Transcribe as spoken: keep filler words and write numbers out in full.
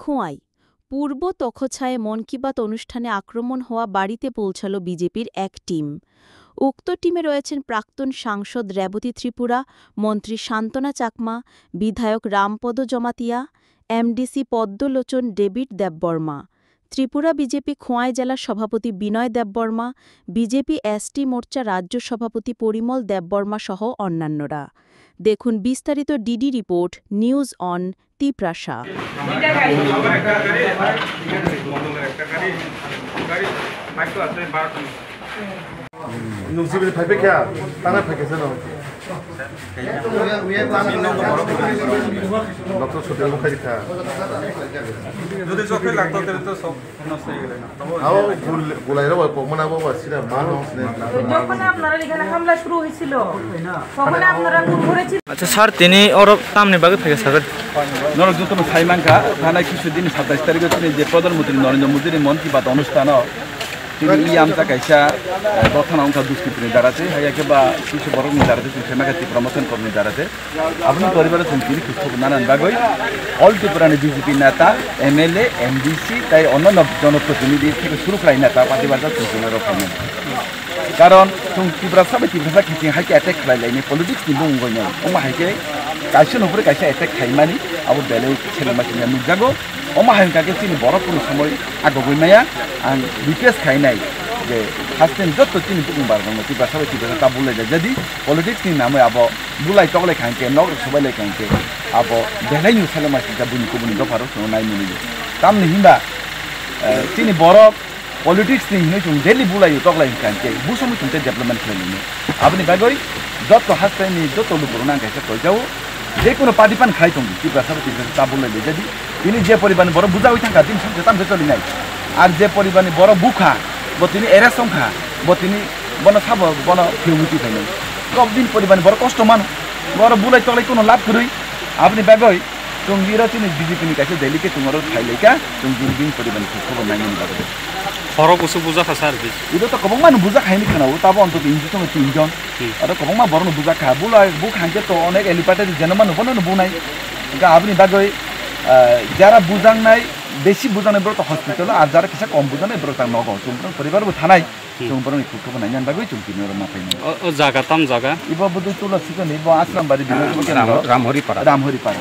খোয়াই। পূর্ব তখছায় মন কি বাত অনুষ্ঠানে আক্রমণ হওয়া বাড়িতে পৌঁছালো বিজেপির এক টিম। উক্ত টিমে রয়েছেন প্রাক্তন সাংসদ রেবতী ত্রিপুরা, মন্ত্রী সান্ত্বনা চাকমা, বিধায়ক রামপদ জমাতিয়া, এমডিসি পদ্মলোচন ডেভিড দেববর্মা, ত্রিপুরা বিজেপি খোয়াই জেলা সভাপতি বিনয় দেববর্মা, বিজেপি এসটি মোর্চা রাজ্য সভাপতি পরিমল দেববর্মা সহ অন্যান্যরা। দেখুন বিস্তারিত DD report news on Tiprasa. Nung sibiri phai phai kha, tana phai kha sano. Doctor Sotel bo khai kha. Jodi chokhe lagto, tele to sob nosto hoi gelo na. Abo gul-, gulai rok bai pokmana bo ba sira ma no sine. যখন আপনারা এখানে হামলা শুরু হয়েছিল, তখন আপনারা কোন ঘরে ছিলেন? আচ্ছা স্যার, তিনি ওর কামনি বাকি থেকে sir. Norok jotono sai mankha, thanai kisu din satais tarikh o tini je Pradhan Mantri Narendra Modi ni Mann Ki Baat onusthan o tini i amcha kaisa, eh, dothana wngkha duskritini dara tei, hai khe ba kisu borokni dara tei, chwng khe makha Tipra Motha ni borokni dara tei. Aboni poribar o chwng tini khub khub nanani bagwi All Tripura ni B J P neta, M L A, M D C tei onno jonoprotinidhi theke suru khlai neta party barja chwng tini rok khaimani. Karon chwng Tiprasa bai Tiprasa kiching hai khe attack khlai laini politics ni bung wngwi nai. Omo hai khe kaisa nokphuru kaisa attack khaimani abo belai seleng machine nukjago. Omo hai wngkha khe chini borok kunu somoi agogwi maya. Ang request khainai je haste ni jotto chini bukung barokno Tiprasa bai Tiprasa ta bulai da jadi politics ni namwi abo bulai toklai kha hwnkhe nok rok sobai lai kha hwnkhe abo belai no seleng machine ta buini kubuni dopha rok chwng nai mani. Tamni hinba, eh, chini borok politics ni hinwi chwng daily bulai toklai hwnkha hwnkhe busong chwng tei development khlai nini. Aboni bagwi jotto haste ni jotto lukurokno ang kaisa koi jao. Je kono party pan khlai tong di, Tiprasa bai Tiprasa ta bulai le jadi. Tini je poribar ni borok bujawi thangkha, tini samse tamse choli nai. Ar je poribar ni borok bukha, bo tini arrest wngkha, bo tini bono sabo bono phiyogwi twi phainai. Kok din poribar ni borok kosto mano, borok bulai toklai kono lab kwrwi. Aboni bagwi chwng iro chini B J P ni kaisa delegate chwng oro phai lai kha, chwng din din poribar ni khobor nai nani bagwi. Khorok kusu bujakha sir, bis. Ido to kwbangma no bujak hai ni khana o, tabo onto inji tongo tin jon. Hmm. Aro kwbangma borok no bujak kha. Bulai buk hangke to onek elipate jeno mano bono no bunai. Ga aboni bagwi, ah, jara bujaknai, besi bujaknai borok to hospital o, ar jara kisa kom bujaknai borok ta nogo. Chwng borok poribar bo thanai. Hmm. Chwng borok ni khuk khuk nai nani bagwi chwng tini oro ma phai nai. O, o jaga tam jaga? Ibo budu tulo sikon ibo Asrambari Bidhan Sabha Kendro. Ram-, Ramhori Para. Ramhori Para.